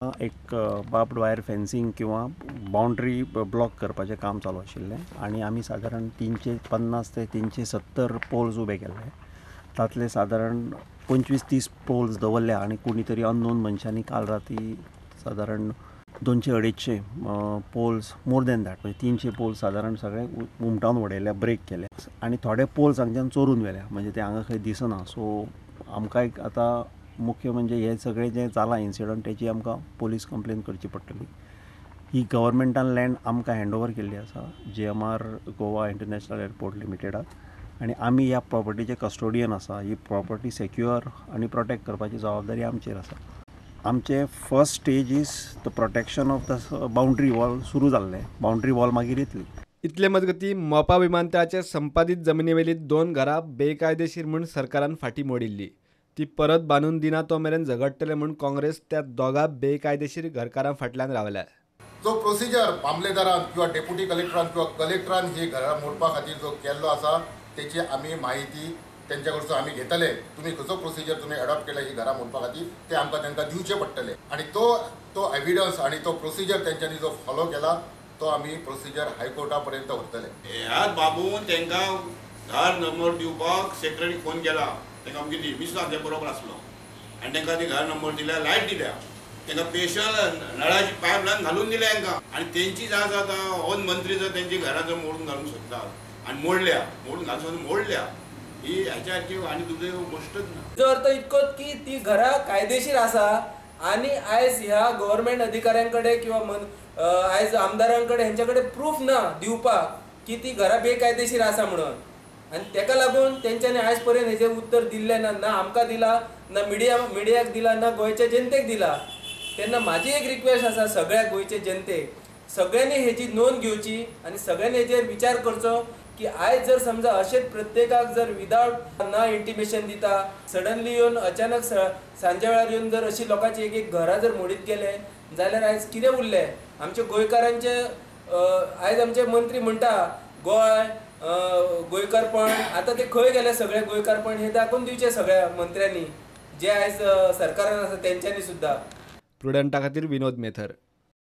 एक बार्बड wire fencing किंवा boundary block करपाचें काम चालू आशिल्लें आनी आमी सादारण 350 ते 370 पोल्स उबे केल्ले. तातले सादारण 25-30 पोल्स दवरल्या आनी कोणी तरी अननोन मनशांनी काल राती सादारण 200-250 पोल्स, मोर देन that, म्हणजे 300 पोल्स सादारण सगळे उमटावन उडयल्या, ब्रेक केले आनी थोडे पोल्स हांगच्यान चोरून व्हेल्या, म्हणजे ते हांगा खंय दिसना. सो आमकां एक आतां मुख्य म्हणजे हे सगळें जें जालां इन्सिडंट तेची आमकां पोलीस कंप्लेन करची पडटली. ही गव्हर्मेंटान लँड आमकां हँड ओवर केल्ली आसा GMR Goa international airport लिमिटेडाक आनी आमी ह्या प्रॉपर्टीचे कस्टोडियन आसा. ही प्रॉपर्टी सेक्युअर आनी प्रोटेक्ट करपाची जबाबदारी आमचेर आसा. आमचें first stage is the protection of the boundary wall सुरू जाल्लें, बाउंड्री वॉल मागीर येतली. इतले मजगती मोपा विमानतळाचे संपादीत जमनीवेली 2 घरां बेकायदेशीर म्हूण सरकारान फाटी मोडिल्ली. ती परत बांदून दिना तो मेरेन झगडटले म्हूण काँग्रेस त्या 2 बेकायदेशीर घरकारां फाटल्यान रावल्या. जो प्रोसिजर मामलेदारान किंवा डेप्युटी कलेक्टरान किंवा कलेक्टरान ही घरां मोडपा खातीर जो केल्लो आसा तेची आमी म्हायती तेंच्या कडसून आमी घेतले. तुमी खंयचो प्रोसिजर तुमी एडॉप्ट केला ही घरां मोडपा खातीर ते आमकां तांकां दिवचें पडटलें आनी तो एविडन्स आनी तो प्रोसिजर तेंच्यांनी जो फॉलो केला तो आमी प्रोसिजर हायकोर्टा पर्यंत व्हरतले. ह्याच बाबून तांकां घर नंबर दिवपाक सेक्रेटरीक फोन केला. तांकां अमकी दी मिसना ते बरोबर आसलो आनी तांकां ती घर नंबर दिल्या, लायट दिल्या, तांकां स्पेशल नळाची पायप लायन घालून दिल्या तांकां. आनी तेंची जाण आतां हो मंत्री जर तेंची घरां जर मोडून घालूंक सोदता आनी मोडल्या, मोडून घालून मोडल्या, ही ह्याच्या सारकी आनी दुसरी गोश्टच ना. जो अर्थ इतकोच की ती घरां कायदेशीर आसा आनी आयज ह्या गव्हर्मेंट अधिकाऱ्यां कडेन किंवा आयज आमदारां कडेन हेंच्या कडेन प्रूफ ना दिवपाक की ती घरां बेकायदेशीर आसा म्हणून. आनी तेका लागून तेंच्यांनी आयज पर्यंत हेजें उत्तर दिल्लें ना, ना आमकां दिला, ना मिडियाक दिला, ना गोंयच्या जनतेक दिला. तेन्ना म्हाजी एक रिक्वेस्ट आसा सगळ्या गोंयचे जनतेक, सगळ्यांनी हेजी नोंद घेवची आनी सगळ्यांनी हेजेर विचार करचो की आयज जर समजा अशेंच प्रत्येकाक जर विदावट ना इंटिमेशन दिता, सडनली येवन अचानक सांजे वेळार येवन जर अशी लोकांची एक एक घरां जर मोडीत गेले जाल्यार आयज कितें उरलें आमचे गोंयकारांचे? आयज आमचे मंत्री म्हणटा गोंय गोंयकारपण, आतां ते खंय गेले सगळे गोंयकारपण हे दाखोवन दिवचें सगळ्या मंत्र्यांनी जे आयज सरकारान आसा तेंच्यांनी सुद्दां. प्रुडंटा खातीर विनोद मेथर.